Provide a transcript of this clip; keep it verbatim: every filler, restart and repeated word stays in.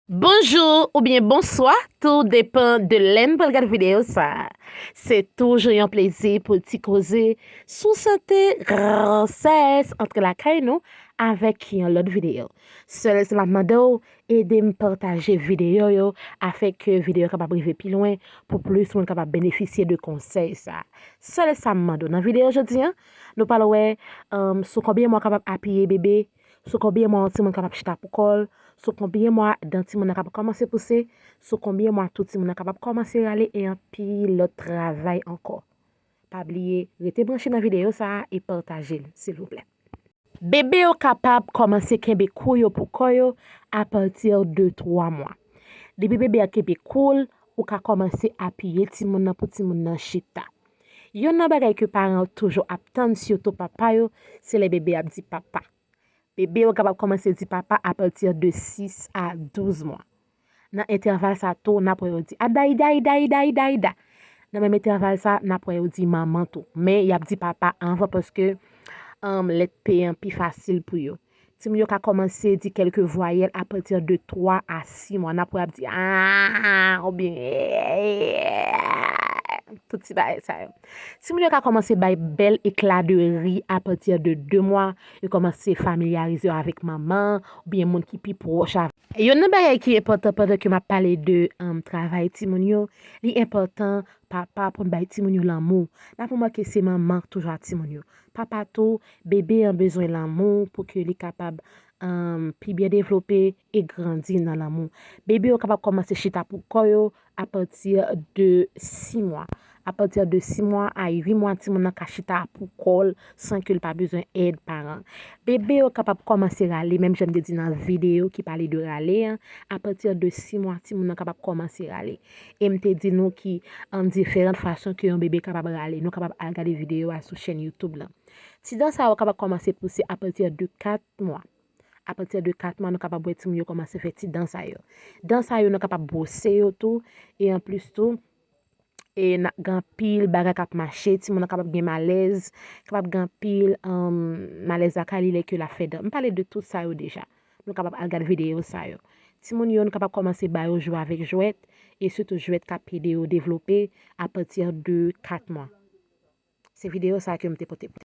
Bonjou oubyen bonswa, tou depan de lè n pral gade videyo sa a. Se toujou yon plezi pou ti koze sou sante, gwosès, antre lakay nou avèk yon lòt videyo. Sèl sa m ap mande w, ede m pataje videyo yo afin ke videyo kapab rive pi lwen, pou plis moun kapab benefisye de konsèy sa a. Sèl sa m mande w. Nan videyo jodi a, nou pral wè, um, sou konbyen mwa w kapab apiye bebe, sou konbyen mwa yon timoun kapab chita pou kò l, sou konbyen mwa dan timoun nan kapab kòmanse pouse, sou konbyen mwa tou timoun nan kapab kòmanse rale e anpil lòt travay ankò. Pa bliye, rete branche nan videyo sa a e pataje l, silvouplè. Bebe yo kapab kòmanse kenbe kou yo pou kò yo apati de twa mwa. Depi bebe a kenbe kou l, ou ka kòmanse apiye timoun nan pou timoun nan chita. Youn nan bagay ke paran yo toujou ap tann, sitou papa yo, se lè bebe ap di papa. Bebe yo kapab kòmanse di papa apati de sis a douz mwa. Nan entèval sa tou, n ap wè yo di ada, ida, ida, ida, ida, ida. Nan menm entèval sa, n ap wè yo di manman tou. Men y ap di papa anvan paske, um, lèt P an pi fasil pou yo. Timoun yo ka kòmanse di kèlke vwayèl apati de twa a sis mwa. N ap wè y ap di a oubyen tout ti bagay sa yo. Timoun yo ka kòmanse bay bèl ekla de ri apati de de mwa. Yo kòmanse familyarize yo avèk manman oubyen moun ki pi pwòch avè. Youn nan bagay ki enpòtan pandan ke m ap pale de, um, travay timoun yo, li enpòtan papa pou n bay timoun yo lanmou. N ap remake se manman k toujou ak timoun yo. Papa tou, bebe an bezwen lanmou pou ke li kapab, um, pi byen devlope e grandi nan lanmou. Bebe yo kapab kòmanse chita pou kò yo apati de sis mwa. Apati de sis mwa a uit mwa, timoun nan ka chita pou kò l san ke l pa bezwen èd paran. Bebe yo kapab kòmanse rale, menm jan m te di nan videyo ki pale de rale an, apati de sis mwa, timoun nan kapab kòmanse rale. E m te di nou ki, an diferan fason ke yon bebe kapab rale. Nou kapab al gade videyo a sou chèn YouTube lan. Ti dan sa yo kapab kòmanse pouse apati de kat mwa. Apati de kat mwa, nou kapab wè timoun yo kòmanse fè ti dan sa yo. Dan sa yo, nou kapab bwose yo tou. E anplis tou, e n ap gen anpil bagay k ap mache, timoun nan kapab gen malèz, kapab gen anpil, um, malèz lakay li lè ke l ap fè dan. M pale de tout sa yo deja. Nou kapab al gade videyo sa yo. Timoun yo, nou kapab kòmanse ba yo jwe avèk jwèt, e sitou jwèt k ap ede yo devlope apati de kat mwa. Se videyo sa ke m te pote pou